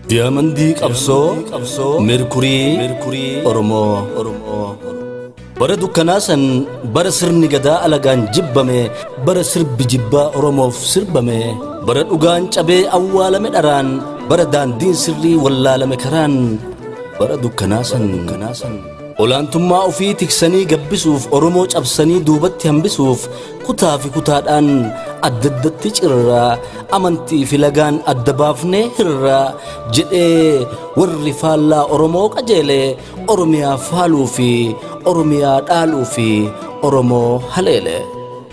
Diyaamandii qabsoo Meerkurii Oromoo. Bara dukkanaa san, bara sirni gadaa alagaan jibbame, bara sirbi jibbaa Oromoof sirbame, bara dhugaan cabee awwaalame dharaan, bara daandiin sirrii wallaalame karaan, bara dukkanaa san olaantummaa ofii tiksanii gabbisuuf, Oromoo cabsanii duubatti hambisuuf, kutaa fi kutaadhaan adda addatti cirraa, amantii fi lagaan adda baafnee hirraa jedhee warri faallaa Oromoo qajeele, Oromiyaa faaluu fi Oromiyaa dhaaluu fi Oromoo haleele.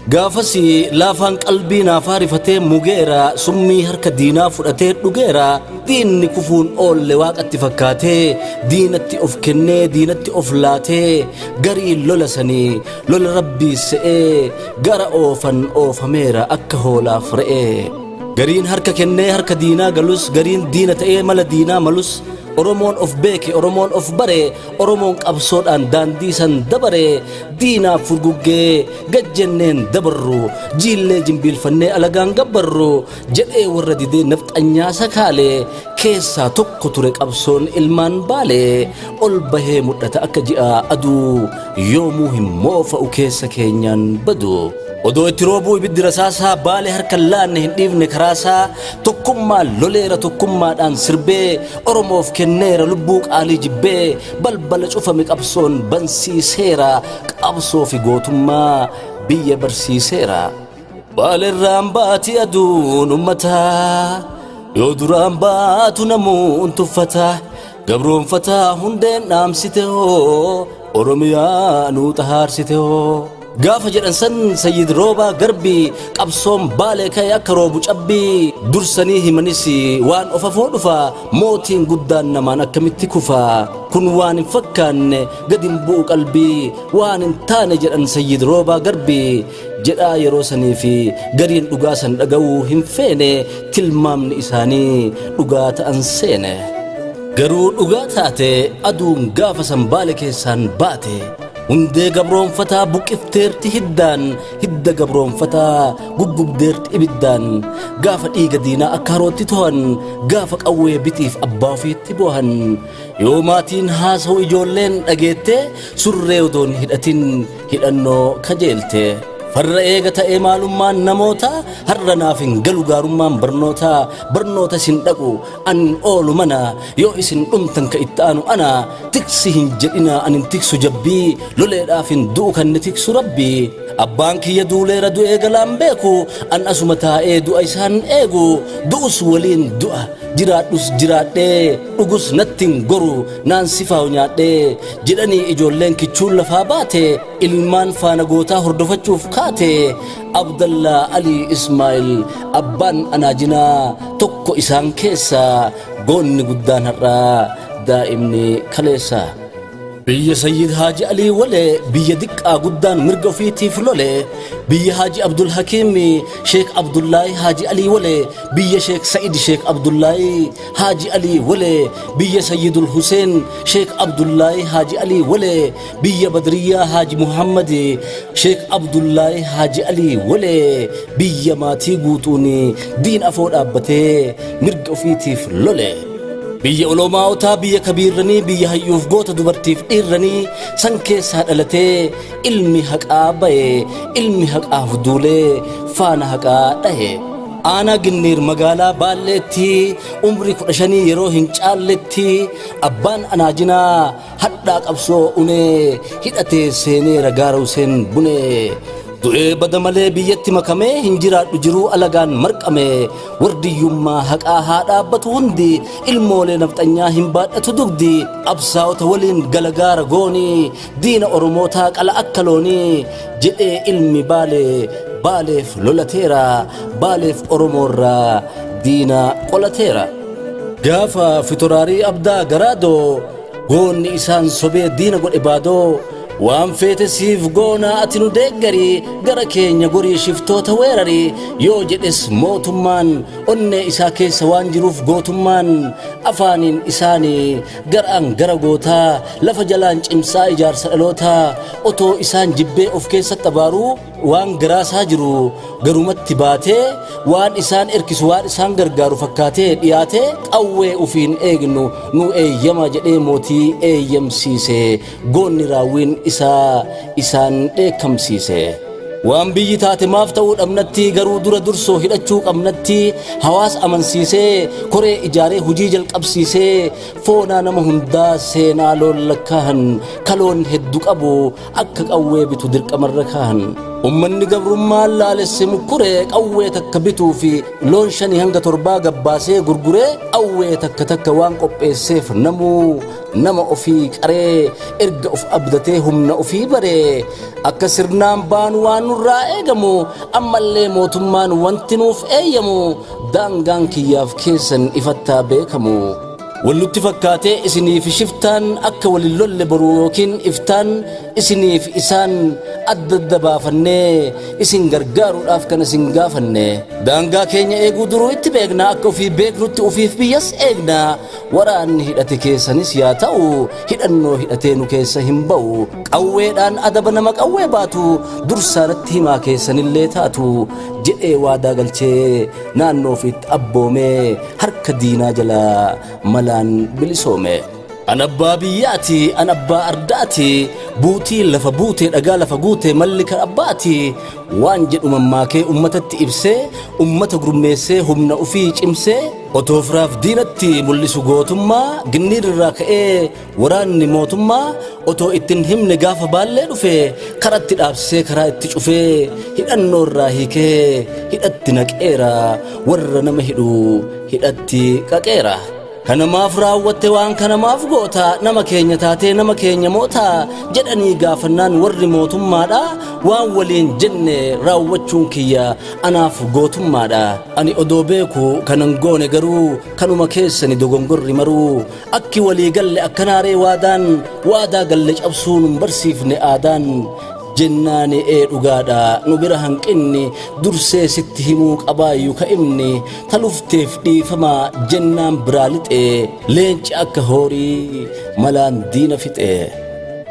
Gaafas laafaan qalbii naafaa rifatee mugeera, summii harka diinaa fudhatee dhugeera. Diinni kufuun oolle waaqatti fakkaatee diinatti of kennee diinatti of laatee, garii lola sanii lola rabbii se'ee gara oofan oofameera akka hoolaaf re'ee. Gariin harka kennee harka diinaa galus, gariin diina ta'ee mala diinaa malus, Oromoon of beeke, Oromoon of bare, Oromoon qabsoodhaan daandii san dabare, diinaaf furguggee gajjenneen dabarru, jiillee jimbiilfannee alagaan gabbarru jedhee warra didee nafxanyaa sakaalee keessaa tokko ture qabsoon ilmaan Baalee. Ol bahee mul'ata akka ji'a aduu, yoomuu hin moofa'u keessa keenyaan badu. Odoo itti roobuu ibiddi rasaasaa, Baalee harka hin laanne, hin dhiifne karaasaa. Tokkummaan loleera, tokkummaadhaan sirbee, Oromoof kenneera lubbuu qaalii jibbee, balbala cufame qabsoon bansiiseera, qabsoo fi gootummaa biyya barsiiseera. Baaleerraan baati aduun ummataa, yoo duraan baatu namuun tuffata, gabroonfataa hundeen dhaamsite hoo, Oromiyaa nuu xahaarsite hoo. Gaafa jedhan san Sayyid Roobaa Garbii, qabsoon Baalee ka'e akka roobu cabbii. Dursanii himanis waan ofafoo dhufa, mootiin guddaan namaan akkamitti kufa? Kun waan hin fakkaanne, gad hin bu'u qalbii, waan hin taane jedhan Sayyid Roobaa Garbii jedhaa yeroo sanii fi gariin dhugaa san dhaga'uu hin feene, tilmaamni isaanii dhugaa ta'an seene. Garuu dhugaa taate aduun gaafa san Baale keessaan baate. Hundee gabroonfataa buqqifteerti hiddaan, hidda gabroonfataa guggubdeerti ibiddaan. Gaafa dhiiga diinaa akka harootti to'an, gaafa qawwee bitiif abbaa ofiitti boohan, yoo maatiin haasa'u ijoolleen dhageette, surree odoon hidhatin hidhannoo kajeelte. Farra eega ta'ee maalummaan namoota, har'a naaf hin galu gaarummaan barnoota. Barnoota isin dhaqu an oolu mana, yoo isin dhumtan ka itti aanu ana. Tiksi hin jedhina, an hin tiksu jabbii, loleedhaaf hin du'u, kan ni tiksu Rabbii. Abbaan kiyya duuleera, du'ee galaan beeku, an asuma taa'ee du'a isaan eegu. Du'us waliin du'a, jiraadhus jiraadhee, dhugus natti hin goru naan sifaa'u nyaadhee jedhanii ijoolleen kichuun lafaa baate, ilmaan faana gootaa hordofachuuf kaate. Abdallaa Alii Ismaa'il abbaan anaajinaa tokko isaan keessa, goonni guddaan har'aa daa'imni kaleessa. Biyya Sayyid Haaji Alii Walee, biyya diqqaa guddaan mirga ofiitiif lole, biyya Haaji Abdul Hakiim Sheek Abdullaahi Haaji Alii Walee, biyya Sheek Sa'id Sheek Abdullaahi Haaji Alii Walee, biyya Sayyidul Huseen Sheek Abdullaahi Haaji Alii Walee, biyya Badriyyaa Haaji Muhammad Sheek Abdullaahi Haaji Alii Walee, biyya maatii guutuun diin afoo dhaabbatee mirga ofiitiif lole. Biyya olomaawotaa, biyya kabiirranii, biyya hayyuuf goota dubartiif dhiirranii san keessaa dhalatee ilmi haqaa baye, ilmi haqaaf duulee faana haqaa dhahe. Aanaa Ginniir magaalaa Baalleetti umrii 15 yeroo hin caalletti abbaan anaajinaa hadhaa qabsoo unee hidhatee seeneera gaara Huseen Bunee. Du'ee bada malee biyyatti makamee hin jiraadhu jiruu alagaan marqame. Wardiyyummaa haqaa haa dhaabbatu hundi, ilmoolee nafxanyaa hin baadhatu dugdi. Qabsaa'ota waliin galagaara goonii, diina Oromootaa qala akka loonii jedhee ilmi Baalee Baaleef lolateera, Baaleef Oromoorraa diina qolateera. Gaafa fitoraarii Abdaa Garaadoo goonni isaan sobee diina godhe baadoo. Waan feete siif goonaa ati nu deeggari, gara keenya gorii shiftoota weerari yoo jedhes mootummaan onnee isaa keessa waan jiruuf gootummaan afaaniin isaanii garaan gara gootaa lafa jalaan cimsaa ijaarsa dhalootaa otoo isaan jibbee of keessatti abaaruu waan garaasaa jiru garumatti baatee waan isaan erkisu waan isaan gargaaru fakkaatee dhiyaatee qawwee ufiin eegnu nu eeyyama jedhee mootii eeyyamsiise goonni raawwiin isaa isaan dheekkamsiise. Waan biyyi taate maaf ta'uu dhabnatti garuu dura dursoo hidhachuu qabnatti hawaasa amansiisee koree ijaaree hujii jalqabsiisee foonaa nama hundaa seenaa loon lakkaahan kaloon heddu qabu akka qawwee bitu dirqamarra kaahan. Ummanni gabrummaan laalesse mukkuree qawwee takka bituu fi loon 5 hanga 7 gabbaasee gurguree qawwee takka takka waan qopheesseef namuu nama ofii qaree erga of abdatee humna ofii baree akka sirnaan baanu waan nurraa eegamu ammallee mootummaan wanti nuuf eeyyamu daangaan kiyyaaf keessan ifattaa beekamu. Wal nutti fakkaatee isiniif shiftaan akka walin lolle boru yookiin iftaan isiniif isaan adda adda baafannee isin gargaaruudhaaf kan isin gaafanne. Daangaa keenya eeguu duruu itti beekna akka ofii beeknutti ofiif biyyas eegna. Waraanni hidhate keessanis yaa ta'u hidhannoo hidhatee nu keessa hin ba'u. Qawweedhaan adaba nama qawwee baatu dursaanatti himaa keessanillee taatu jedhee waadaa galchee naannoo ofiitti abboomee harka diinaa jalaa malaan bilisoome. An abbaa biyyaati, an abbaa ardaati, buutii lafa buutee dhagaa lafa guutee malli kan abbaati waan jedhu mammaakee ummatatti ibsee ummata gurmeessee humna ofii cimsee otoo firaaf diinatti mul'isu gootummaa ginniir irraa ka'ee waraanni mootummaa otoo ittiin himne gaafa baallee dhufe karatti dhaabsisee karaa itti cufee hidhannoo irraa hiikee hidhatti naqeera warra nama hidhu hidhatti qaqeera. Kanamaaf raawwatte waan kanamaaf goota nama keenya taatee nama keenya moota jedhanii gaafannaan warri mootummaadha waan waliin jenne raawwachuun kiyya anaaf gootummaadha. Ani odoo beeku kanan goone garuu kanuma keessani dogongorri maruu akki walii galle akkanaaree waadaan waadaa galle cabsuun hin barsiifne aadaan jennaani ee dhugaadha nu bira hanqinni dursee sitti himuu qabaayyu ka'imni talufteef dhiifama jennaan biraa lixee leenci akka horii malaan diina fixee.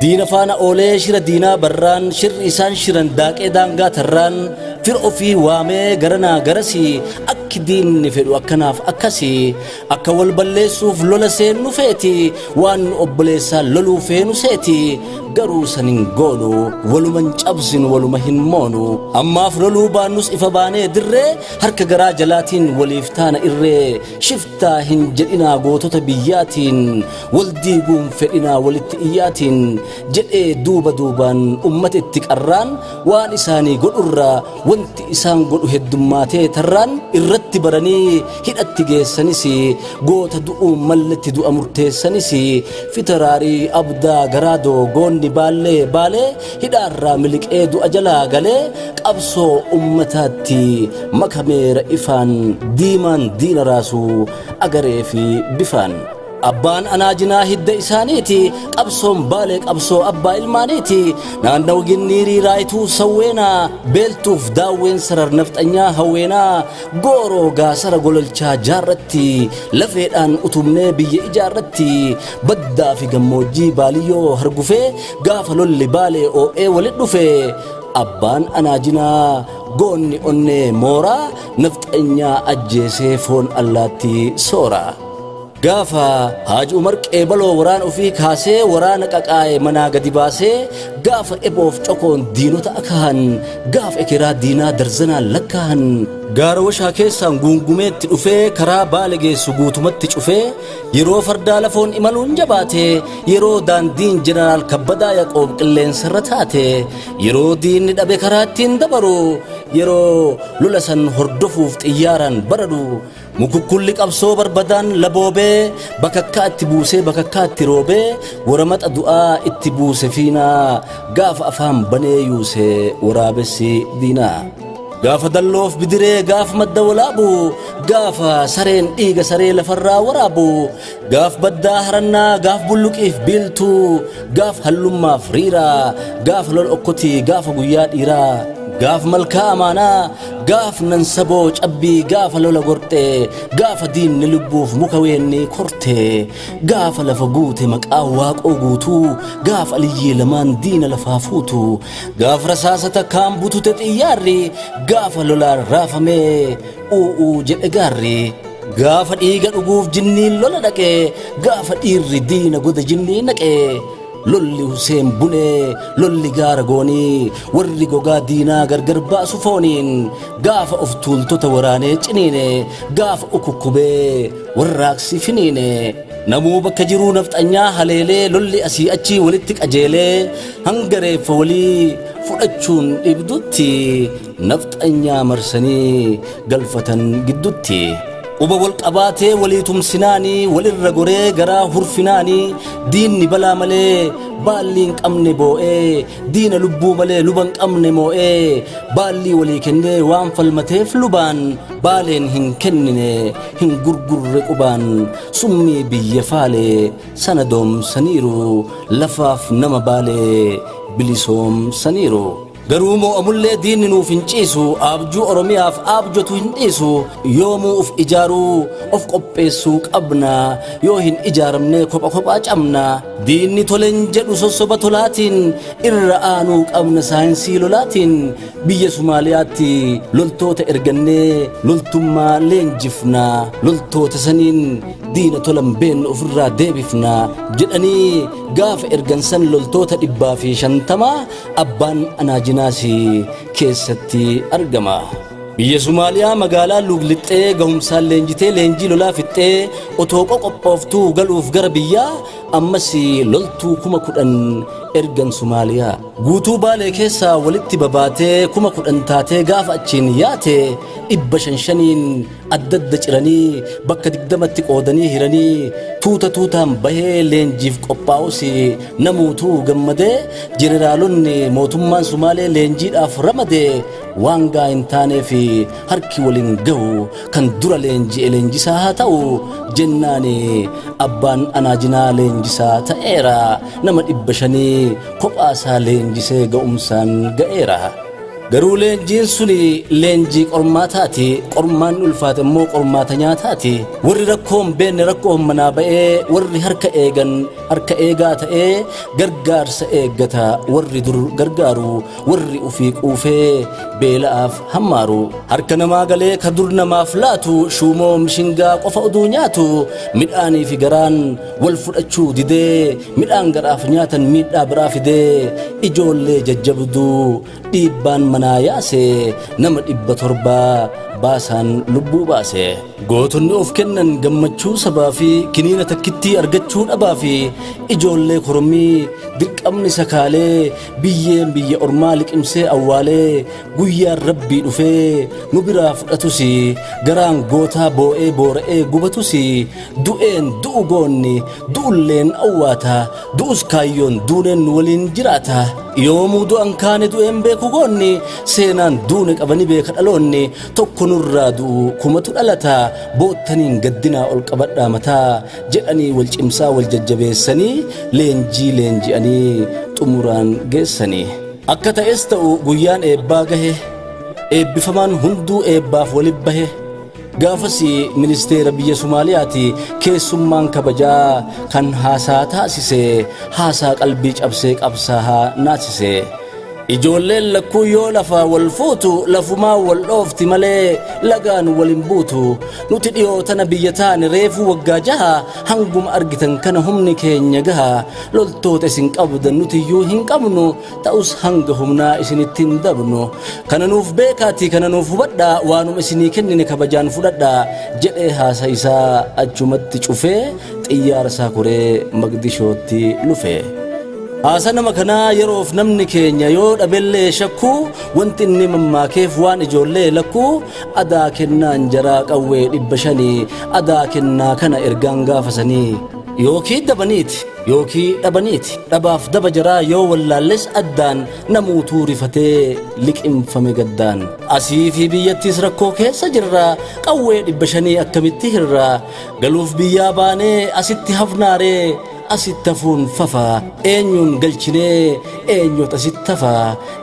Diina faana oolee shira diinaa barraan shirri isaan shiran daaqee daangaa tarraan fira ofii waamee garanaa garasii akki diinni fedhu akkanaaf akkasii akka wal balleessuuf lola seennu feeti waan nu obboleessaa loluu feenu seeti garuu san hin goonu waluma hin cabsinu waluma hin moonu ammaaf loluu baannus ifa baanee dirree harka garaa jalaatiin waliif taana irree shiftaa hin jedhinaa gootota biyyaatiin wal diiguun fedhinaa walitti iyyaatiin jedhee duuba duubaan ummata itti qarraan waan isaanii godhurraa wanti isaan godhu heddummaatee tarraan irratti baranii hidhatti geessanis goota du'uun malletti du'a murteessanis fitaraarii abdaa garaadoo goonni baallee baalee hidhaarraa miliqee du'a jalaa galee qabsoo ummataatti makameera ifaan diimaan diina raasuu agaree fi bifaan. Abbaan anaajinaa hidda isaaniiti qabsoon baalee qabsoo abbaa ilmaaniiti naannawa ginniirii raayituu sawweenaa beeltuuf daawween sarar nafxanyaa hawweenaa gooroo gaasara gololchaa jaarratti lafeedhaan utubnee biyya ijaarratti baddaa fi gammoojjii baaliyyoo hargufee gaafa lolli baalee oo'ee walit dhufe abbaan anaajinaa goonni onnee mooraa nafxanyaa ajjeesee foon allaattii soora. Gaafa Haaji Umar Qeebaloo waraana ofii kaasee waraana qaqaa'e manaa gadi baasee gaafa eboof cokoon diinota akahan gaafa ekeraa diinaa darzanaan lakkaahan gaara washaa keessaan guungumeetti dhufee karaa baale geessu guutumatti cufee yeroo fardaa lafoon imaluun jabaate yeroo daandiin jeneraal Kabbadaa Yaqoob qilleensarra taate yeroo diinni dhabe karaa ittiin dabaru yeroo lola san hordofuuf xiyyaaraan baradu Mukukkulli qabsoo barbadaan laboobee bakakkaa itti buusee bakakkaa itti roobee waramaxa du'aa itti buuse fiinaa gaafa afaan banee yuuse waraabessi diinaa. Gaafa dalloof bidiree gaafa madda walaabu gaafa sareen dhiiga saree lafarraa waraabu gaaf baddaa harannaa gaaf bulluqiif biiltuu gaaf hallummaaf riiraa gaaf lol okkotii gaafa guyyaa dhiiraa gaaf malkaa amaanaa gaaf nansaboo cabbii gaafa lola gorxee gaafa diinni lubbuuf muka weennii kortee gaafa lafa guute maqaa waaqoo guutuu gaaf aliyyii lamaan diina lafaa fuutu gaaf rasaasa takkaan butute xiyyaarri gaafa lolaan raafamee u'uu jedhe gaarri gaafa dhiiga dhuguuf jinniin lola dhaqee gaafa dhiirri diina goda jinnii naqee lolli Huseen Bunee lolli gaara goonii warri gogaa diinaa gargar baasu fooniin gaafa of tuultota waraanee ciniine gaafa ukukkubee warraaqsi finiine namuu bakka jiruu nafxanyaa haleelee lolli asii achii walitti qajeelee hanga reeffa walii fudhachuun dhibdutti nafxanyaa marsanii galfatan giddutti. Quba wal qabaatee walii tumsinaanii walirra goree garaa hurfinaanii diinni balaa malee baallii hin qabne boo'ee diina lubbuu malee luba hin qabne moo'ee baallii walii kennee waan falmateef lubaan baaleen hin kennine hin gurgurre qubaan summii biyya faalee sana doomsaniiru lafaaf nama baalee bilisoomsaniiru. Garuu moo'amullee diinni nuuf hin ciisu abjuu Oromiyaaf abjotu hin dhiisu yoomuu of ijaaruu of qopheessuu qabna yoo hin ijaaramne kopha kophaa cabna diinni tolen jedhu sossoba tolaatiin irra aanuu qabna saayinsii lolaatiin biyya Somaaliyaatti loltoota ergannee loltummaa leenjifna loltoota saniin diina tolan beennu ofirraa deebifna jedhanii gaafa ergan san loltoota 150 abbaan anaajinaas keessatti argama. Biyya Somaaliyaa magaalaa Luuglixxee gahumsaan leenjitee leenjii lolaa fixxee otoo qoqophooftuu galuuf gara biyyaa ammas loltuu 10,000 ergan Somaaliyaa. Guutuu Baalee keessaa walitti babaatee 10,000 taatee gaafa achiin yaate 500-500n adda adda ciranii bakka 20tti qoodanii hiranii tuuta tuutaan bahee leenjiif qophaa'us namuutuu gammadee jeneraalonni mootummaan Sumaalee leenjiidhaaf ramadee waan gaa hin taaneef harki waliin gahu kan dura leenji'e leenjisaa haa ta'u jennaan abbaan anaajinaa leenjisaa ta'eera nama 500 kophaasaa leenjisee ga'umsaan ga'eera. Garuu leenjiin suni leenjii qormaataati. Qormaanni ulfaate immoo qormaata nyaataati. Warri rakkoo hin beekne rakkoo manaa ba'ee warri harka eegan harka eegaa ta'ee gargaarsa eeggata warri dur gargaaru warri ufii quufee beela'aaf hammaaru. Harka namaa galee ka dur namaaf laatu shuumoo mishingaa qofa oduu nyaatu midhaanii fi garaan wal fudhachuu didee midhaan garaaf nyaatan miidhaa biraa fidee ijoollee jajjabduu dhiibbaan manaa yaase nama 700 baasaan lubbuu baase. Gootonni of kennan gammachuu sabaa fi kiniina takkittii argachuu dhabaa fi ijoollee korommii dirqamni sakaalee biyyeen biyya ormaa liqimsee awwaalee guyyaan rabbii dhufee nu biraa fudhatus garaan gootaa boo'ee boora'ee gubatus du'een du'u goonni du'ulleen awwaata du'us kaayyoon duuneen nu waliin jiraata yoomuu du'an kaane du'een beeku goonni seenaan duune qabani beeka dhaloonni tokko nurraa du'u kumatu dhalata boottaniin gaddinaa ol qabadhaa mataa jedhanii wal cimsaa wal jajjabeessanii leenjii leenji'anii xumuraan geessanii. Akka ta'es ta'u guyyaan eebbaa gahe eebbifamaan hunduu eebbaaf walib bahe gaafas ministeera biyya Somaaliyaati keessummaan kabajaa kan haasaa taasise haasaa qalbii cabsee qabsaahaa naasise. Ijoolleen lakkuu yoo lafaa wal fuutu lafumaa wal dhoofti malee lagaan wal hin buutu. Nuti dhiyoo tana biyya taane reefuu waggaa jaha hanguma argitan kana humni keenya gaha. Loltoota isin qabdan nuti iyyuu hin qabnu ta'us hanga humnaa isinitti hin dabnu. Kana nuuf beekaatii kana nuuf hubadhaa waanuma isinii kennine kabajaan fudhadhaa jedhee haasa isaa achumatti cufee xiyyaara isaa koree Maqdishootti lufe. Haasa nama kanaa yeroof namni keenya yoo dhabellee shakkuu wanti inni mammaakeef waan ijoollee lakkuu adaa kennaan jaraa qawwee 500 adaa kennaa kana ergaan gaafasanii yookiin dabaniiti. Yookii dhabaniiti. Dhabaaf daba jaraa yoo wallaalles addaan namuutuu rifatee liqimfame gaddaan. Asii fi biyyattis rakkoo keessa jirra qawwee 500 akkamitti hirra galuuf biyyaa baanee asitti hafnaaree asitti hafuun fafa eenyuun galchinee eenyuut asitti hafa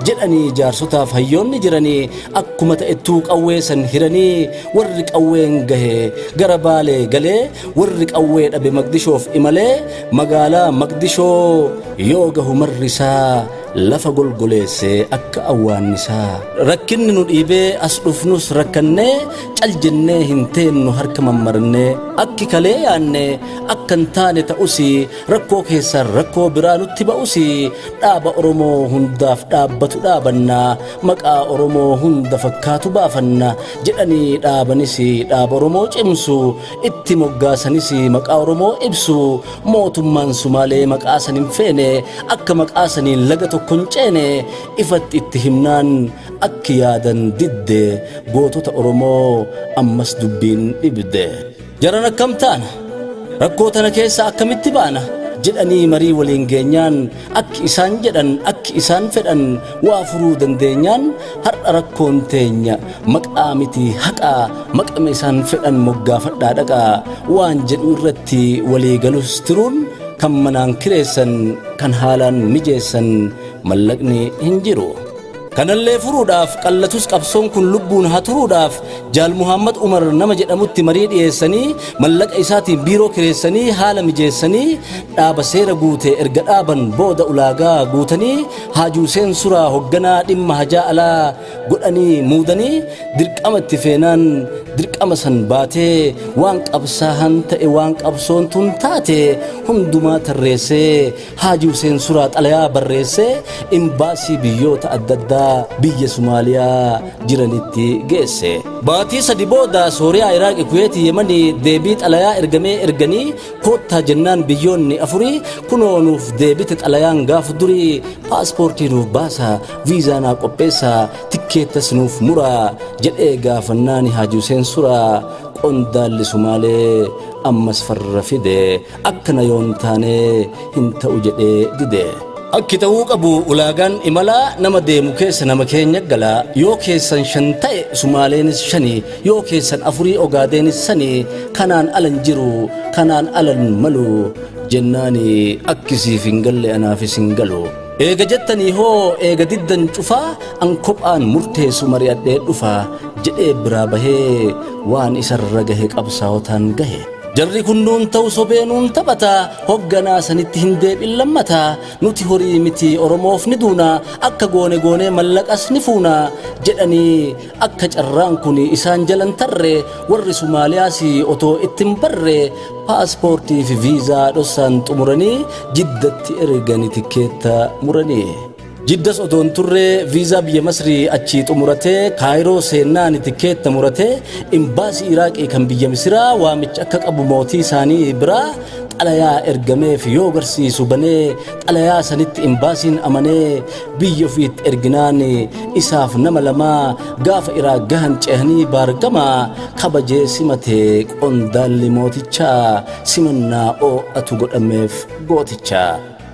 jedhanii jaarsotaaf hayyoonni jiranii akkuma ta'ettuu qawwee san hiranii warri qawween gahe gara Baalee galee warri qawwee dhabe Maqdishoof imalee magaalaa Maqdishoo yoo gahu marrisaa lafa golgoleesse akka awwaannisaa. Rakkinni nu dhiibee as dhufnus rakkannee cal jennee hin teennu harka mammarnee akki kalee yaanne akka hin taane ta'usi rakkoo keessaan rakkoo biraa nutti ba'usi dhaaba Oromoo hundaaf dhaabbatu dhaabanna maqaa Oromoo hunda fakkaatu baafanna jedhanii dhaabanis dhaaba Oromoo cimsu itti moggaasanis maqaa Oromoo ibsu mootummaan Sumaalee maqaa san hin feene akka maqaa saniin laga tokko hin ceene ifatti itti himnaan akki yaadan didde gootota Oromoo ammas dubbiin dhibde. Jaran akkam taana? Rakkoo tana keessa akkamitti baana? Jedhanii marii waliin geenyaan akki isaan jedhan akki isaan fedhan waa furuu dandeenyaan har'a rakkoon teenya maqaa miti haqaa maqama isaan fedhan moggaafadhaa dhaqaa waan jedhu irratti walii galus tiruun kan manaan kireessan kan haalaan mijeessan mallaqni hin jiru. Kanallee furuudhaaf qallatus qabsoon kun lubbuun haa turuudhaaf Jaal Muhammad Umar nama jedhamutti marii dhiyeessanii mallaqa isaatiin biiroo kireessanii haala mijeessanii dhaaba seera guute erga dhaaban booda ulaagaa guutanii Haaji Huseen Suraa hogganaa dhimma hajaa alaa godhanii muudanii dirqama itti feenaan dirqama san baatee waan qabsaahan ta'e waan qabsoon tun taate hundumaa tarreessee Haaji Huseen Suraa xalayaa barreessee imbaasii biyyoota adda addaa biyya Sumaaliyaa jiranitti geesse. Baatii sadi booda Sooriyaa, Iraaqi, Kuweetii, Yemanii deebii xalayaa ergamee erganii koottaa jennaan biyyoonni afurii kunoo nuuf deebite xalayaan gaaf durii paaspoortii nuuf baasaa, viizaa naa qopheessaa, tikkeettas nuuf muraa jedhee gaafannaani Haaji Huseen Suraa qondaalli Sumaalee ammas farra fide. Akkana yoon taane hin ta'u jedhee dide. Akki ta'uu qabu ulaagaan imalaa nama deemu keessa nama keenya gala. Yoo keessan shan ta'e Sumaaleenis shani, yoo keessan afurii Ogaadeenis sani, kanaan alan jiru, kanaan alan malu jennaani akki siif hin galle anaafis hin galu. Eega jettanii hoo eega diddan cufaa an kophaan murteessu mari'adhee dhufa jedhee biraa bahee waan isarra gahe qabsaawotaan gahe. Jarri kun nuun ta'u sobee nuun taphata hogganaa sanitti hin deeb'in lammata nuti horii miti Oromoof ni duuna akka goone goonee mallaqas ni fuuna jedhanii akka carraan kun isaan jalan tarre warri Sumaaliyaas otoo itti hin barre paaspoortii fi viizaa dhossaan xumuranii Jiddatti ergani tikkeetta muranii. Jiddas otoo hin turre viizaa biyya Masrii achii xumuratee Kaayiroo seennaani tikkeetta muratee imbaasii Iraaqii kan biyya Misiraa waamicha akka qabu mootii isaanii biraa xalayaa ergameef yoo garsiisu banee xalayaa sanitti imbaasiin amanee biyya ofiitti erginaan isaaf nama lamaa gaafa Iraaq gahan ceehanii baargamaa kabajee simate qondaalli mootichaa simannaa oo'atu godhameef gooticha.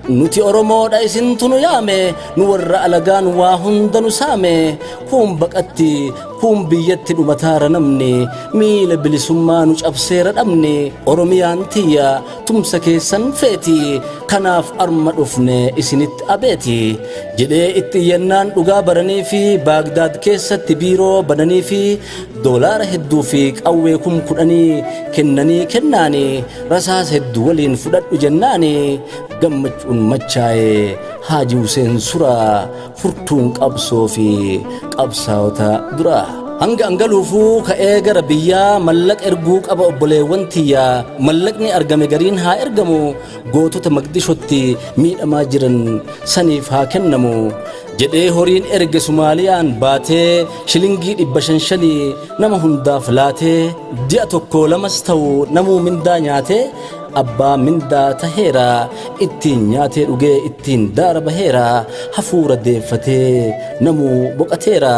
Nuti Oromoodha isintu nu yaame, nu warra alagaan waa hunda nu saame. Kuun baqatti, kuun biyyatti dhumataara namni, miila bilisummaa nu cabseera dhabni. Oromiyaan tiyya tumsa keessan feeti, kanaaf arma dhufne isinitti abeeti. Jedhee itti iyyannaan dhugaa baranii fi Baagdaad keessatti biiroo bananii fi doolaara hedduu fi qawwee 10,000 kennanii kennaani rasaasa hedduu waliin fudhadhu jennaani gammachuun machaa'e Haaji Huseen Suraa furtuun qabsoo fi qabsaa'ota duraa. Hanga an galuufuu ka'ee gara biyyaa mallaqa erguu qaba obboleewwan tiyya mallaqni argame gariin haa ergamu gootota Maqdishotti miidhamaa jiran saniif haa kennamu jedhee horiin erge Sumaaliyaan baatee shilingii 500 shanii nama hundaaf laatee ji'a tokko lamas ta'u namuu mindaa nyaatee abbaa mindaa taheera ittiin nyaatee dhugee ittiin daara baheera hafuura deeffatee namuu boqateera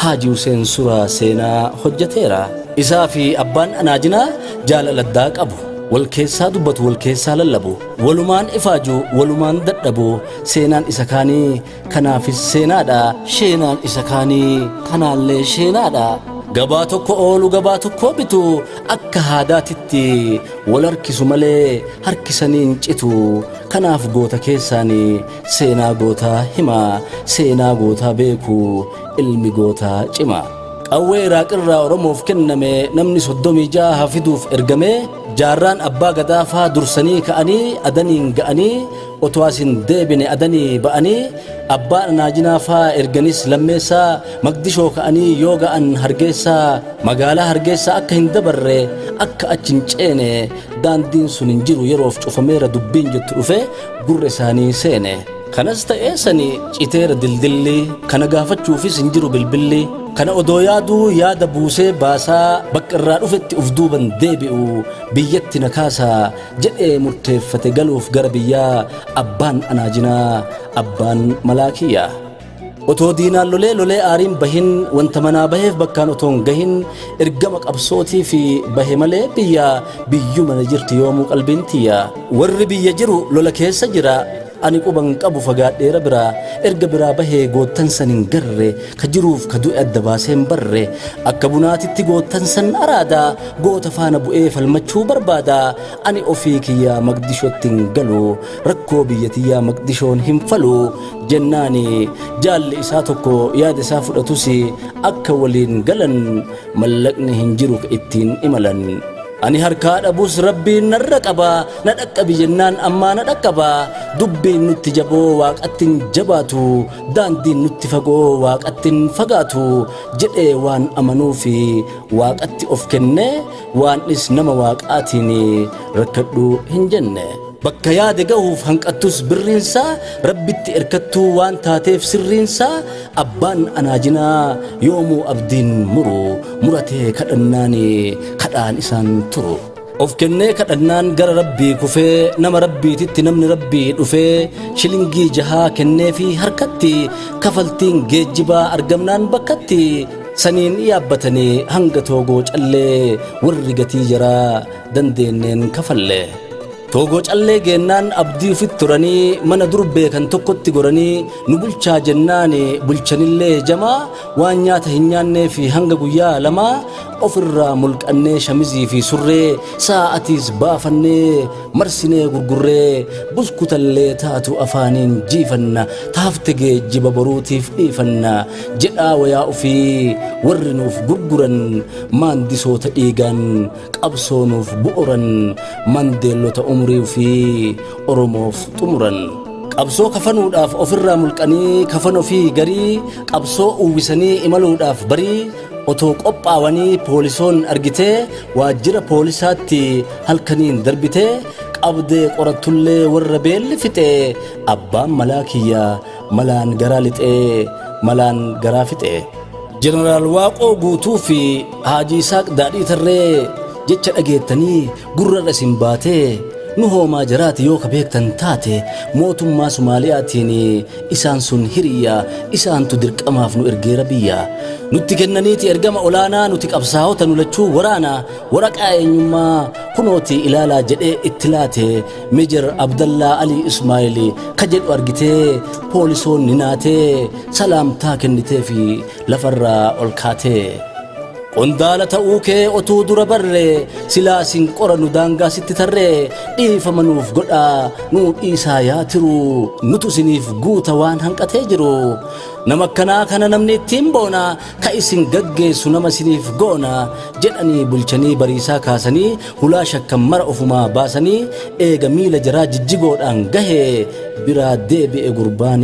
Haaji Huseen Suraa seenaa hojjateera. Isaa fi abbaan Anaajinaa jaalala addaa qabu. Wal keessaa dubbatu wal keessaa lallabu. Walumaan ifaaju walumaan dadhabu. Seenaan isa kaanii kanaafis seenaadha. Sheenaan isa kaanii kanaallee sheenaadha. Gabaa tokko oolu gabaa tokko bitu akka haadaatitti wal harkisu malee harkisanii hin citu. Kanaaf goota keessaanii seenaa gootaa hima. Seenaa gootaa beeku ilmi gootaa cima. Qawwee Iraaqirraa Oromoof kenname namni 36 fiduuf ergame jaarraan abbaa gadaa faa dursanii ka'anii adaniin ga'anii otoo as hin deebine adanii ba'anii abbaan anaajinaa faa erganis lammeessaa Maqdishoo ka'anii yoo ga'an Hargeessaa magaalaa Hargeessaa akka hin dabarre akka achi hin ceene daandiin sun hin jiru yeroof cufameera dubbiin jettu dhufe gurra isaanii seene. Kanas ta'ee sani citeera dildilli kana gaafachuufis hin jiru bilbilli kana odoo yaaduu yaada buusee baasaa bakka irraa dhufetti uf duuban deebi'u biyyatti na kaasaa jedhee murteeffate galuuf gara biyyaa abbaan anaajinaa abbaan malaakiyyaa. Otoo diinaan lolee lolee aariin bahin wanta manaa baheef bakkaan otoo hin gahin ergama qabsootii fi bahe malee biyya biyyuma na jirti yoomuu qalbiin tiyya. Warri biyya jiru lola keessa jira ani quban qabu fagaadheera bira erga biraa bahee goottan san hin garre ka jiruuf ka du'e adda baasee hin barre akka bunaatitti goottan san araada goota faana bu'ee falmachuu barbaada ani ofii kiyyaa Maqdishootti hin galu rakkoo biyya tiyyaa Maqdishoon hin falu jennaani jaalli isaa tokko yaada isaa fudhatus akka waliin galan mallaqni hin jiru ka ittiin imalan. Ani harkaa dhabus rabbiin narra qaba na dhaqqabi jennaan ammaa na dhaqqaba dubbiin nutti jaboo waaqatti hin jabaatu daandiin nutti fagoo waaqatti hin fagaatu jedhee waan amanuufi waaqatti of kenne waanis nama waaqaatiin rakkadhu hin jenne. Bakka yaade gahuuf hanqattus birriinsaa rabbitti erkattuu waan taateef sirriinsaa abbaan anaajinaa yoomuu abdiin muru muratee kadhannaan kadhaan isaan turu. Of kennee kadhannaan gara rabbii kufee nama rabbiititti namni rabbii dhufee shilingii jahaa kenneefii harkatti kafaltiin geejjibaa argamnaan bakkatti saniin yaabbatanii hanga toogoo callee warri gatii jaraa dandeenneen kafalle. Toogoo callee geennaan abdii ofitti turanii mana dur beekan tokkotti goranii nu bulchaa jennaan bulchanillee jamaa waan nyaata hin nyaannee fi hanga guyyaa lamaa ofirraa mulqannee shamizii fi surree saa'atiis baafannee marsinee gurgurree buskutallee taatu afaaniin jiifanna taafte geejjiba boruutiif dhiifanna jedhaa wayaa ofii warri nuuf gurguran maandisoota dhiigaan qabsoo nuuf bu'uran mandeellota umurii ofii Oromoof xumuran. Qabsoo kafanuudhaaf ofirraa mulqanii kafan ofii garii qabsoo uwwisanii imaluudhaaf barii otoo qophaawanii poolisoon argitee waajjira poolisaatti halkaniin darbitee qabdee qorattullee warra beelli fixee abbaan malaa kiyya malaan garaa lixee malaan garaa fixee. Jeneraal Waaqoo Guutuu fi Haajii Isaaq Daadhii Tarree jecha dhageettanii gurrarra isin baatee nu hoomaa jaraati yoo ka beektan taate mootummaa Somaaliyaatiin isaan sun hiriyya isaantu dirqamaaf nu ergeera biyya. Nutti kennaniiti ergama olaanaa nuti qabsaa'ota nu lachuu waraana waraqaa eenyummaa kunooti ilaalaa jedhee itti laate Meejar Abdallaa Alii Ismaa'il ka jedhu argitee poolisoonni naatee salaamtaa kennitee fi lafarraa ol kaatee. Qondaala ta'uu kee otuu dura barre silaa sin qoranu daangaa sitti tarree dhiifama nuuf godhaa nuu dhiisaa yaa tiru nutu isiniif guuta waan hanqatee jiru. Nama akkanaa kana namni ittiin boona ka isin gaggeessu nama isiniif goona jedhanii bulchanii bariisaa kaasanii hulaa shakkan mara ofumaa baasanii eega miila jaraa jijjigoodhaan gahe biraa deebi'e gurbaan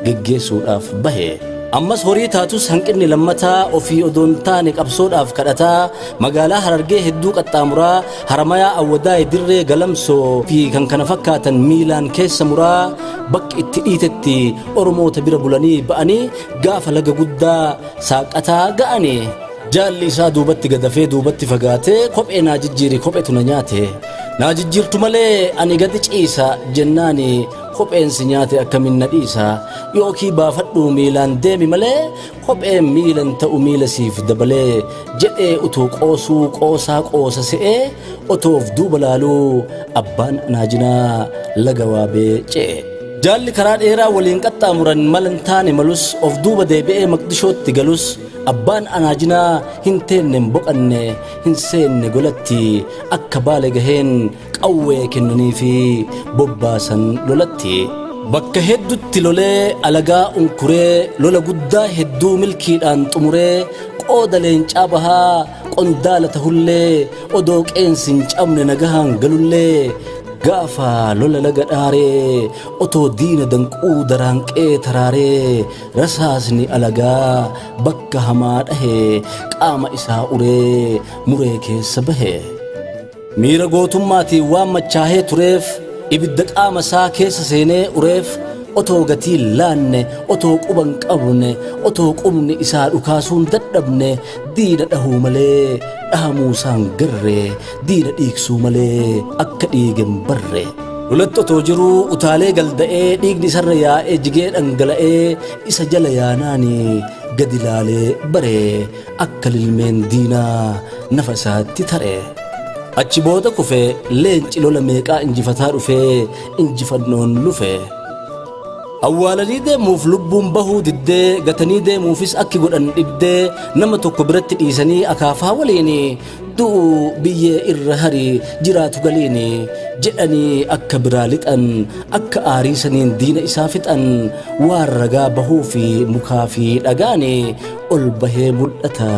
geggeessuudhaaf bahe. Ammas horii taatus hanqinni lammataa ofii odoon taane qabsoodhaaf kadhataa magaalaa Harargee hedduu qaxxaamuraa Haramayaa Awwadaay Dirree Galamsoo fi kan kana fakkaatan miilaan keessa muraa bakki itti dhiitetti Oromoota bira bulanii ba'anii gaafa laga guddaa saaqataa ga'anii. Jaalli isaa duubatti gadafee duubatti fagaatee kophee naa jijjiiri kophetu na nyaate. Naa jijjiirtu malee ani gadi ciisa jennaani Kopheen si nyaate akkamiin na dhiisa? Yookii baafadhuu miilaan deemi malee kopheen miilan ta'u miila siif dabalee jedhee utuu qoosuu qoosaa qoosa se'ee otoo of duuba laaluu abbaan anaajinaa laga waabee ce'e. Jaalli karaa dheeraa waliin qaxxaamuran mala hin taane malus of duuba deebi'ee Maqdishootti galus abbaan anaajinaa hin teenne hin boqanne hin seenne golatti akka baale gaheen qawwee kennaniifi bobbaasan lolatti. Bakka heddutti lolee alagaa unkuree lola guddaa hedduu milkiidhaan xumuree qooda leencaa bahaa qondaala tahullee odoo qeensi hin cabne nagahaan galullee gaafa lola laga dhaaree otoo diina danquu daraanqee taraaree rasaasni alagaa bakka hamaa dhahe qaama isaa uree muree keessa bahe. Miira gootummaatiin waan machaahee tureef ibidda qaama isaa keessa seenee ureef otoo gatii hin laanne otoo quba hin qabne otoo qubni isaa dhukaasuun dadhabne diina dhahuu malee dhahamuu isaan garre diina dhiigsuu malee akka dhiige hin barre. Lolatti otoo jiruu utaalee galda'ee dhiigni isarra yaa'ee jigee dhangala'ee isa jala yaanaani gadi laalee bare akka lilmeen diinaa nafa isaatti tare. Achi booda kufe leenci lola meeqaa injifataa dhufee injifannoon lufe. Awwaalanii deemuuf lubbuun bahuu diddee gatanii deemuufis akki godhan dhibdee nama tokko biratti dhiisanii akaafaa waliin du'u biyyee irra hari jiraatu galiin jedhanii akka biraa lixan akka aarii saniin diina isaa fixan waan ragaa bahuu fi mukaa fi dhagaan ol bahee mul'ata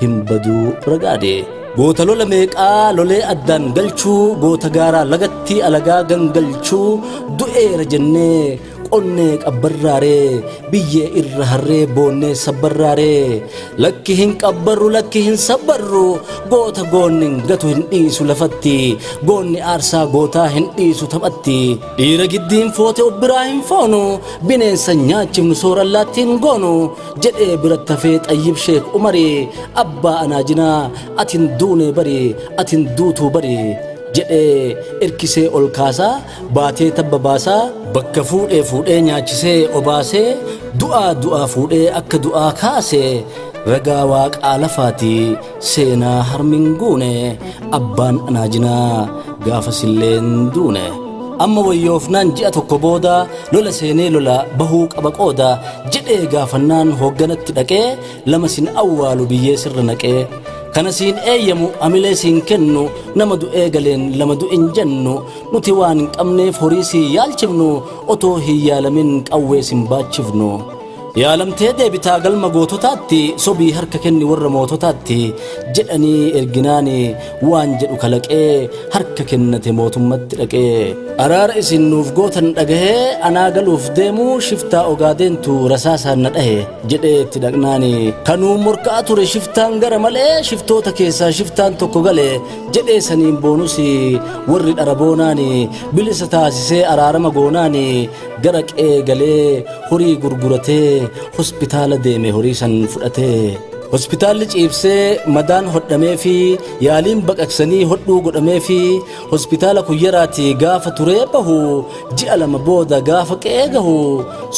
hin baduu ragaade. Goota lola meeqaa lolee addaan galchuu goota gaaraa lagatti alagaa gangalchuu du'eera jennee qonnee qabbarraaree biyyee irra harree boonnee sabbarraaree lakki hin qabbarru lakki hin sabbarru goota goonni hin gatu hin dhiisu lafatti goonni aarsaa gootaa hin dhiisu taphatti dhiira giddiin foote of biraa hin foonu bineensa nyaachifnu soorallaatti hin goonu jedhee biratti hafee Xayyib Sheek Umari abbaa anaajinaa atin duune bari atin duutuu bari jedhee erkisee ol kaasaa baatee tabba baasaa bakka fuudhee fuudhee nyaachisee obaasee du'aa du'aa fuudhee akka du'aa kaase ragaa waaqaa lafaati seenaa harmin guune abbaan anaajinaa gaafasilleen duune. Amma wayyoofnaan ji'a tokko booda lola seenee lola bahuu qaba qooda jedhee gaafannaan hoogganatti dhaqee lama sin awwaalu biyyee sirra naqee kana siin eeyyamu amilee siin kennu nama du'ee galeen lama du'in jennu nuti waan hin qabneef horii siin yaalchifnu otoo hin yaalamin qawwee sin baachifnu. Yaalamtee deebitaa galma goototaatti sobii harka kenni warra moototaatti jedhanii erginaani waan jedhu kalaqee harka kennate mootummatti dhaqee. Araara isin nuuf gootan dhagahee anaa galuuf deemuu shiftaa ogaadeentu rasaasaan na dhahe jedhee itti dhaqnaani. Kanuu morkaa ture shiftaan gara malee shiftoota keessaa shiftaan tokko gale jedhee saniin boonus warri dhara boonaani bilisa taasisee araarama goonaani gara qe'ee galee horii gurguratee hospitaala deeme horii san fudhatee. Hospitaalli ciibsee madaan hodhamee fi yaaliin baqaqsanii hodhuu godhamee fi hospitaala kuyyaraatii gaafa turee bahu ji'a lama booda gaafa qe'ee gahu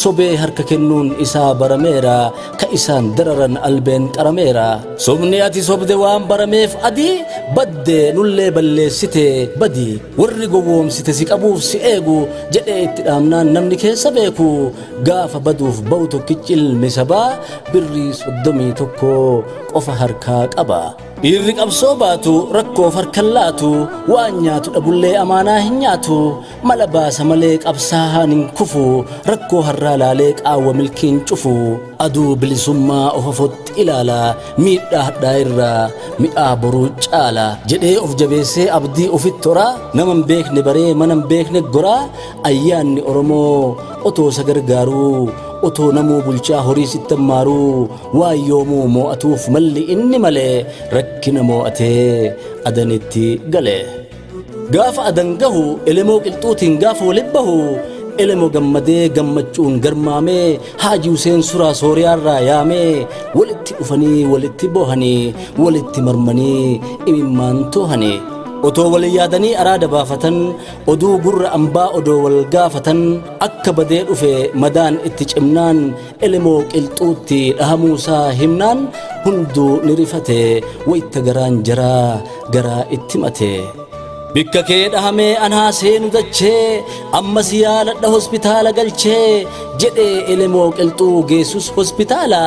sobee harka kennuun isaa barameera ka isaan dararan albeen qarameera. Sobni ati sobde waan barameef adii badde nullee balleessite badi warri gowwoomsite si qabuuf si eegu jedhee itti dhaamnaan namni keessa beeku gaafa baduuf ba'u tokkichi ilmi sabaa birrii 31 qofa harkaa qaba. Dhiirri qabsoo baatu rakkoof harkan laatu waan nyaatu dhabullee amaanaa hin nyaatu mala baasa malee qabsaa'aan hin kufu rakkoo harraa laalee qaawwa milkiin cufu aduu bilisummaa of afotti ilaala miidhaa hadhaa irraa mi'aa boruu caala jedhee of jabeessee abdii ofitti horaa nama hin beekne baree mana hin beekne goraa ayyaanni Oromoo otoo isa gargaaruu otoo namuu bulchaa horii sitti hammaaruu waan yoomuu moo'atuuf malli inni malee rakkina moo'atee adanitti gale. Gaafa adan gahu elemoo qilxuutiin gaafa walitti bahu elemo gammadee gammachuun garmaamee Haaji Huseen Suraa Sooriyaarraa yaamee walitti dhufanii walitti boohanii walitti marmanii imimmaan toohanii. Otoo wal yaadanii araada baafatan, oduu gurra ambaa odoo wal gaafatan, akka badee dhufe madaan itti cimnaan, Elemoo Qilxuutti dhahamuusaa himnaan, hunduu ni rifate wayta garaan jaraa garaa itti mate. Bikka kee dhahamee anaa seenu dachee, ammas yaaladha hospitaala galchee jedhee Elemoo Qilxuu geessus hospitaala.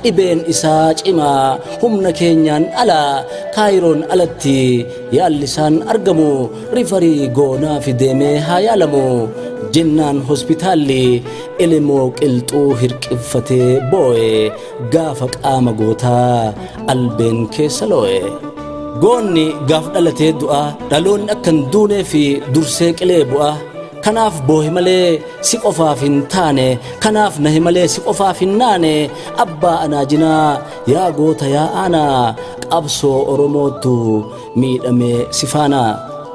Dhibeen isaa cimaa humna keenyaan ala, Kaayiroon alatti yaalli isaan argamu, rifarii goonaafi deemee haa yaalamu jennaan hospitaalli Elemoo Qilxuu hirqiffatee boo'e gaafa qaama gootaa albeen keessa loo'e. Goonni gaaf dhalatee du'a, dhaloonni akka hin duunee fi dursee qilee bu'a. Kanaaf boohe malee si qofaaf hin taane, kanaaf nahe malee si qofaaf hin naane. Abbaa anaajinaa yaa goota yaa aanaa, qabsoo Oromootu miidhamee si faana.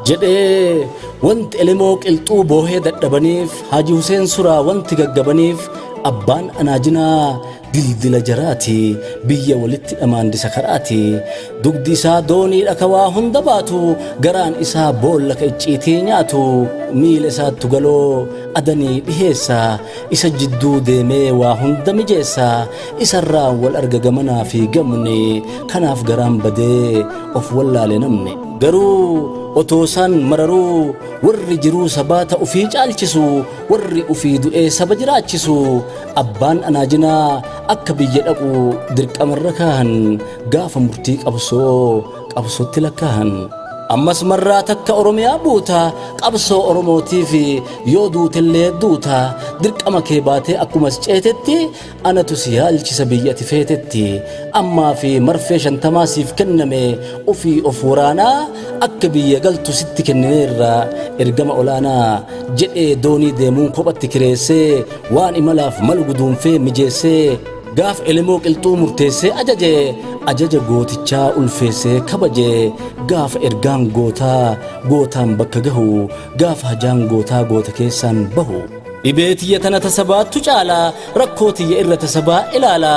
Jedhee wanti Elemoo Qilxuu boohee dadhabaniif, Haaji Huseen Suraa wanti gaggabaniif, abbaan anaajinaa dildila jaraati, biyya walitti dhamaandisa karaati. Dugdi isaa dooniidha ka waa hunda baatu, garaan isaa boolla ka icciitii nyaatu. Miila isaattu galoo adanii dhiheessa, isa jidduu deemee waa hunda mijeessa. Isarraan wal arga gamanaa fi gamni, kanaaf garaan badee of wallaale namni. Garuu otoo isaan mararuu, warri jiruu sabaa ta ufii caalchisu, warri ufii du'ee saba jiraachisu, abbaan anaajinaa akka biyya dhaqu dirqamarra kaahan, gaafa murtii qabsoo qabsootti lakkaahan. Ammas marraa takka Oromiyaa buuta, qabsoo Oromootiif yoo duutellee duuta, dirqama kee baatee akkumas ceetetti anatu si yaalchisa biyya ati feetetti. Ammaa fi marfee 50 siif kenname, ufii of waraanaa akka biyya galtu sitti kennineerra ergama olaanaa jedhee doonii deemuun kophatti kireessee, waan imalaaf malu guduunfee mijeessee, gaaf Elemoo Qilxuu murteessee ajaje, ajaja gootichaa ulfeessee kabaje. Gaafa ergaan gootaa gootaan bakka gahu, gaafa hajaan gootaa goota keessaan bahu. Dhibee tiyya tana tasabaattu caala, rakkoo tiyya irra tasabaa ilaala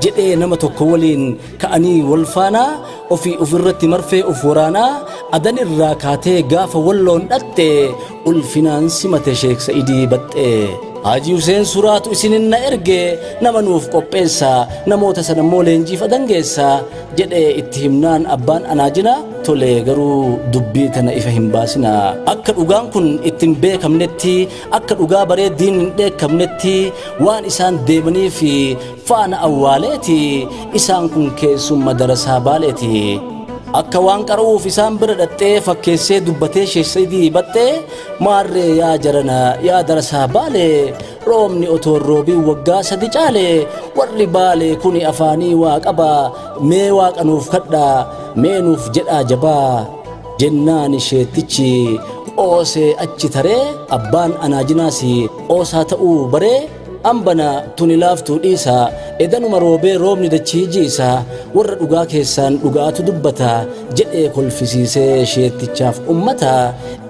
jedhee nama tokko waliin ka'anii wal faanaa, ofii ofirratti marfee of waraanaa, Adan irraa kaatee gaafa Walloon dhatte ulfinaan simate Sheek Sa'idii Baxxee. Haajii Huseen Suraatu isinin na erge, nama nuuf qopheessa, namoota sana immoo leenjiif Adan geessa jedhee itti himnaan, abbaan anaajina tole, garuu dubbii tana ifa hin baasina. Akka dhugaan kun itti hin beekamnetti, akka dhugaa baree diinni hin dheekkamnetti, waan isaan deemanii fi faana awwaaleeti, isaan kun keessumma darasaa Baaleeti. Akka waan qara'uuf isaan bira dhaxxee fakkeessee dubbatee Sheek Sa'idii Baxxee, maarree yaa jarana, yaa darasaa Baalee, roobni otoo hin roobiin waggaa 3 caale, warri Baalee kuni afaanii waa qaba, mee Waaqa nuuf kadhaa, mee nuuf jedhaa jabaa jennaan, sheettichi qoosee achi taree, abbaan anaajinaas qoosaa ta'uu baree, ambana tuni laaftuu dhiisa, edanuma roobee roobni dachii jiisa, warra dhugaa keessaan dhugaatu dubbata jedhee kolfisiisee sheettichaaf ummata.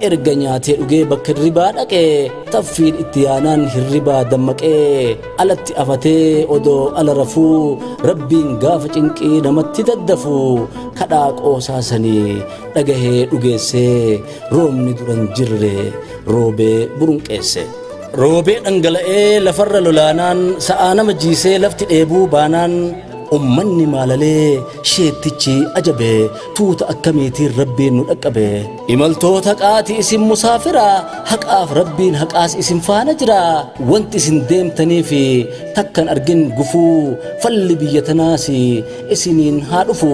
Erga nyaatee dhugee bakka hirribaa dhaqee, taffiin itti yaanaan hirribaa dammaqee alatti afatee odoo ala rafuu, Rabbiin gaafa cinqii namatti daddafu kadhaa qoosaa sanii dhagahee dhugeessee, roobni duran jirre roobee burunqeesse. Roobee dhangala'ee lafarra lolaanaan, sa'aa nama jiisee lafti dheebuu baanaan, ummanni maalalee sheettichi ajabe, tuuta akkamiitiin Rabbiin nu dhaqqabe. Imaltoota qaati isin musaafira, haqaaf Rabbiin haqaas isin faana jira, wanti isin deemtanii fi takkan argin gufuu, falli biyya tanaas isiniin haa dhufu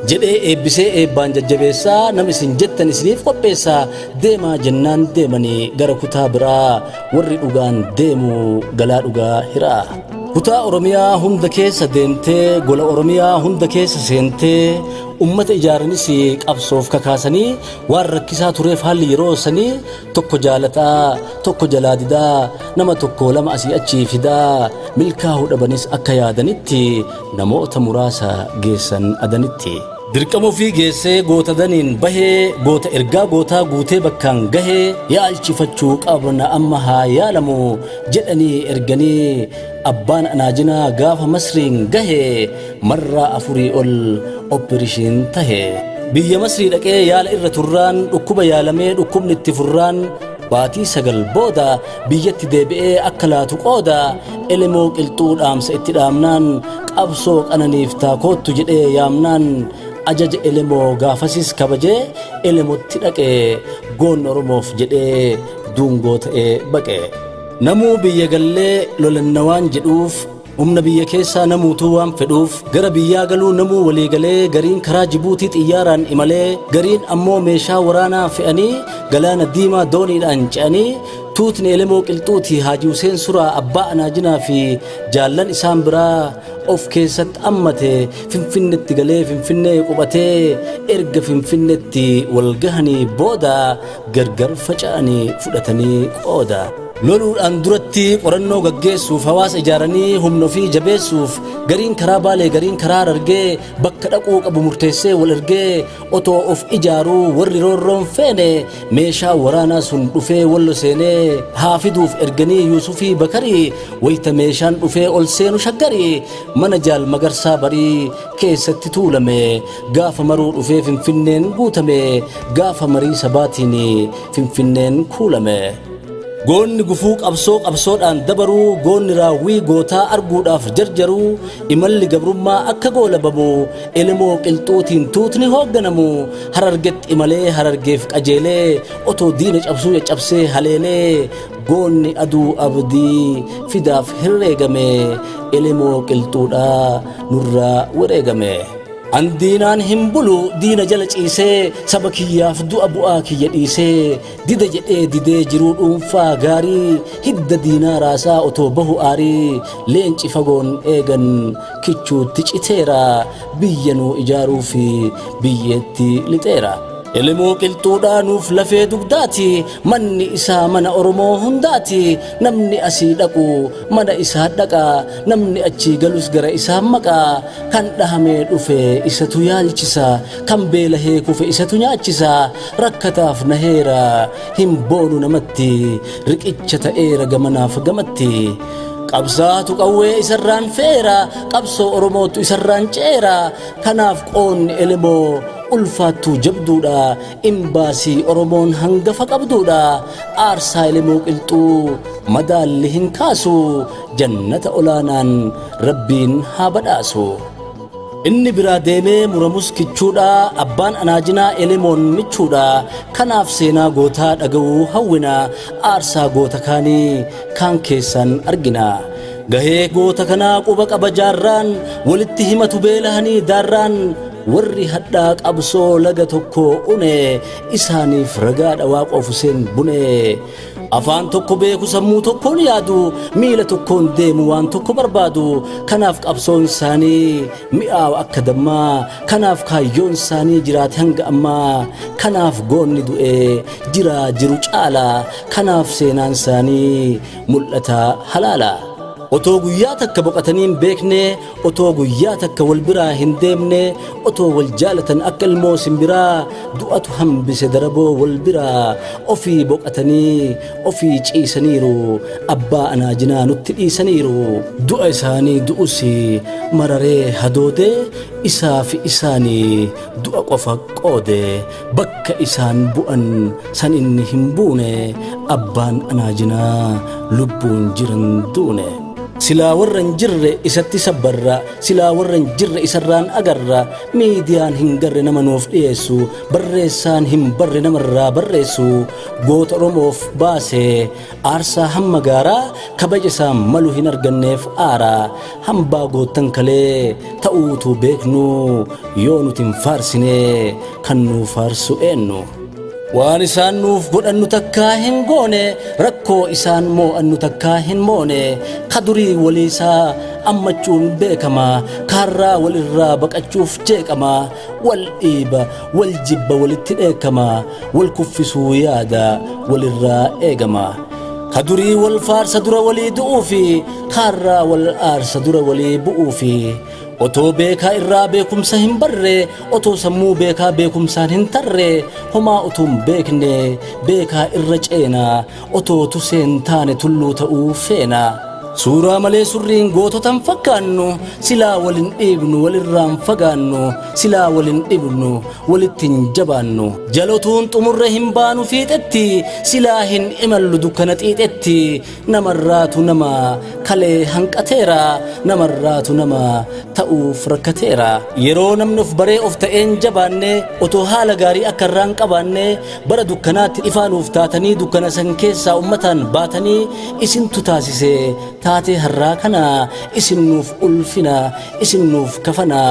jedhee eebbisee eebbaan jajjabeessaa, nam isin jettan isiniif qopheessaa deemaa jennaan, deemanii gara kutaa biraa, warri dhugaan deemu galaa dhugaa hiraa. Kutaa Oromiyaa hunda keessa deemtee, gola Oromiyaa hunda keessa seentee, ummata ijaaranis qabsoof kakaasanii, waan rakkisaa tureef haalli yeroo sanii tokko jaalataa tokko jalaa didaa, nama tokko lama asii achii fidaa, milkaa'uu dhabanis akka yaadanitti namoota muraasa geessan Adanitti. Dirqama ofii geessee goota daniin bahee, goota ergaa gootaa guutee bakkaan gahee, yaalchifachuu qabna amma haa yaalamu jedhanii erganii, abbaan anaajinaa gaafa Masriin gahe marraa 4 ol operishiin tahe. Biyya Masrii dhaqee yaala irra turraan dhukkuba yaalamee dhukkubni itti furraan baatii 9 booda biyyatti deebi'ee akka laatu qooda Elemoo Qilxuu dhaamsa itti dhaamnaan qabsoo qananiiftaa koottu jedhee yaamnaan ajaja Elemoo gaafasis kabajee Elemotti dhaqe goonni Oromoof jedhee duungoo ta'ee baqe. Namuu biyya gallee lolanna waan jedhuuf Humna biyya keessaa namuutuu waan fedhuuf gara biyyaa galuu namuu walii galee gariin karaa Jibuutii xiyyaaraan imalee gariin ammoo meeshaa waraanaa fe'anii galaana diimaa dooniidhaan ce'anii tuutni Elemoo Qilxuutii Haaji Huseen Suraa Abbaa Anaajinaa fi jaallan isaan biraa of keessatti ammate Finfinnetti galee Finfinnee qubatee erga Finfinnetti wal gahanii booda gargar faca'anii fudhatanii qooda. Loluudhaan duratti qorannoo gaggeessuuf hawaasa ijaaranii humna ofii jabeessuuf gariin karaa Baalee gariin karaa Harargee bakka dhaquu qabu murteessee wal ergee otoo of ijaaruu warri roorroon feene meeshaa waraanaa sun dhufee Wallo seenee haa fiduuf erganii Yuusufii Bakarii wayita meeshaan dhufee ol seenu Shaggarii mana Jaal Magarsaa Barii keessatti tuulame gaafa maruu dhufee Finfinneen guutame gaafa marii sabaatiin Finfinneen kuulame. Goonni gufuu qabsoo qabsoodhaan dabaruu, goonni raawwii gootaa arguudhaaf jarjaruu, imalli gabrummaa akka goolabamu, Elemoo Qilxuutiin tuutni hoogganamu, Harargetti imalee Harargeef qajeelee, otoo diina cabsuu caccabsee haleelee, goonni aduu abdii fidaaf herreegame, Elemoo Qilxuudhaa nurraa wareegame. An diinaan hin bulu diina jala ciisee saba kiyyaaf du'a bu'aa kiyya dhiisee dida jedhee didee jiruu dhuunfaa gaarii hidda diinaa raasaa otoo bahu aarii leenci fagoon eegan kichuutti citeera biyya nuu ijaaruu fi biyyeetti lixeera. Elemoo Qilxuudhaa nuuf lafee dugdaati manni isaa mana Oromoo hundaati namni asii dhaqu mana isaa dhaqa namni achii galus gara isaa maqa Kan dhahamee dhufe isatu yaalchisa, kan beelahee kufe isatu nyaachisa, rakkataaf naheera hin boonu namatti, riqicha ta'eera gamanaaf gamatti. Qabsaatu qawwee isarraan fe'eera, qabsoo Oromootu isarraan ce'eera, kanaaf qoonni Elemoo ulfaattuu jabduudha, imbaasii Oromoon hangafa qabduudha, aarsaa Elemoo Qilxuu madaalli hin kaasu, jannata olaanaan Rabbiin haa badhaasu. Inni biraa deemee muramus kichuudha, abbaan anaajinaa Elemoon michuudha. Kanaaf seenaa gootaa dhaga'uu hawwina, aarsaa goota kaanii kaan keessaan argina. Gahee goota kanaa quba qaba jaarraan, walitti himatu beelahanii daarraan. Warri hadhaa qabsoo laga tokko une, isaaniif ragaadha Waaqoof Huseen Bune. Afaan tokko beeku sammuu tokkoon yaadu miila tokkoon deemu waan tokko barbaadu kanaaf qabsoon isaanii mi'aawa akka dammaa kanaaf kaayyoon isaanii jiraate hanga ammaa kanaaf goonni du'e jiraa jiru caala kanaaf seenaan isaanii mul'ata halaala. Otoo guyyaa takka boqatanii hin beekne Otoo guyyaa takka wal biraa hin deemne, otoo wal jaalatan akka ilmoo simbiraa, du'atu hambise daraboo wal biraa. Ofii boqatanii, ofii ciisaniiru, abbaa anaajinaa nutti dhiisaniiru. Du'a isaanii du'us mararee hadoodee, isaa fi isaanii du'a qofa qoode. Bakka isaan bu'an san inni hin buune, abbaan anaajinaa lubbuun jiran duune. Silaa warra hin jirre isatti sabbarra, silaa warra hin jirre isarraan agarra, miidiyaan hin garre nama nuuf dhiyeessu, barreessaan hin barre namarraa barreessu, goota Oromoof baase aarsaa hamma gaaraa, kabaja isaan malu hin arganneef aara, hambaa goottan kalee ta'uutu beeknu, yoo nuti hin faarsine kan nuu faarsu eennu? Waan isaan nuuf godhannu takkaa hin goone, rakkoo isaan moo'annu takkaa hin moone. Ka durii waliisaa ammachuun beekama, kaarraa walirraa baqachuuf jeeqama, wal dhiiba, wal jibba walitti dheekkama, wal kuffisuu yaada walirraa eegama. Ka durii wal faarsa dura walii du'uufi, kaarraa wal aarsa dura walii bu'uufi. Otoo beekaa irraa beekumsa hin barre, otoo sammuu beekaa beekumsaan hin tarre, homaa utuu hin beekne beekaa irra ceena, otoo tusee hin taane tulluu ta'uu feena. Suuraa malee surriin goototan fakkaannu, silaa walin dhiibnu walirraan fagaannu, silaa walin dhibnu walitti hin jabaannu. Jalotuun xumurre hin baanu fiixetti, silaa hin imallu dukkana xiixetti. Namarraatu nama kalee hanqateera, namarraatu nama ta'uuf rakkateera. Yeroo namni of baree of ta'een jabaanne, otoo haala gaarii akka irraan qabaanne, bara dukkanaatti ifaa nuuf taatanii, dukkana san keessaa ummataan baatanii, isintu taasise taatee har'aa kana. Isin nuuf ulfina, isin nuuf kafana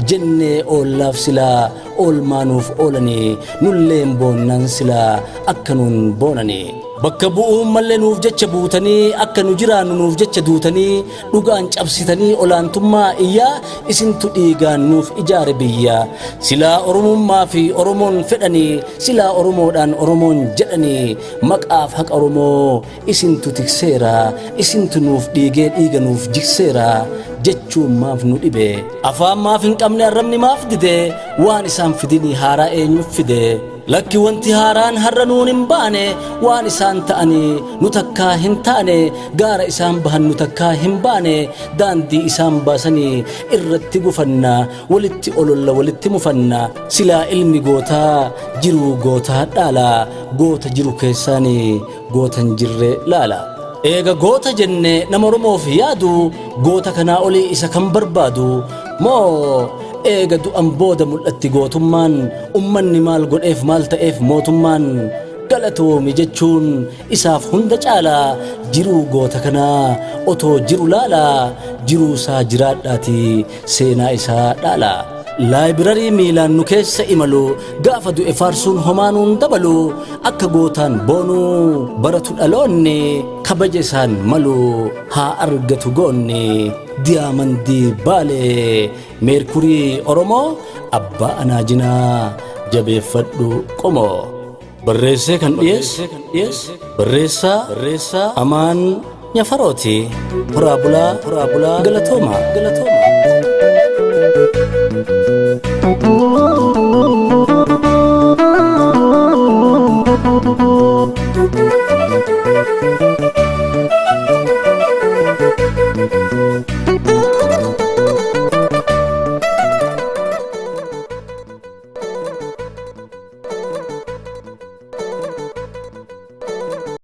jennee oollaaf silaa oolmaa nuuf oolanii, nulleen boonnan silaa akka nuun boonanii. Bakka bu'uun mallee nuuf jecha buutanii, akka nu jiraannu nuuf jecha duutanii, dhugaan cabsitanii olaantummaa iyyaa, isintu dhiigaan nuuf ijaare biyya. Silaa Oromummaa fi Oromoon fedhanii, silaa Oromoodhaan Oromoon jedhanii, maqaaf haqa Oromoo isintu tikseera, isintu nuuf dhiigee dhiiga nuuf jigseera jechuun maaf nu dhibe? Afaan maaf hin qabne, arrabni maaf dide? Waan isaan fidinii haaraa eenyu fide? Lakki, wanti haaraan har'a nuun hin baane, waan isaan ta'anii nu takkaa hin taane, gaara isaan bahan nu takkaa hin baane, daandii isaan baasanii irratti gufanna, walitti ololla, walitti mufanna. Silaa ilmi gootaa jiruu gootaa dhaala, goota jiru keessaanii goota hin jirre laala. Eega goota jenne nama Oromoof yaadu, goota kanaa olii isa kan barbaadu? Moo eega du'an booda mul'atti gootummaan? Ummanni maal godheef, maal ta'eef mootummaan? Galatoomi jechuun isaaf hunda caala. Jiruu goota kanaa otoo jiru laala, jiruu isaa jiraadhaati seenaa isaa dhaala. Laayibirarii miilaan nu keessa imalu, gaafa du'e faarsuun homaanuun dabalu. Akka gootaan boonuu baratu dhaloonni, kabaja isaan malu haa argatu goonni. Diyaamandii Baalee, meerkurii Oromoo, abbaa anaajinaa, jabeeffadhu qomoo. Barreessee kan dhiyeesse barreessaa Amaan Nyafarooti. Horaa bulaa, horaa bulaa, galatooma, galatooma.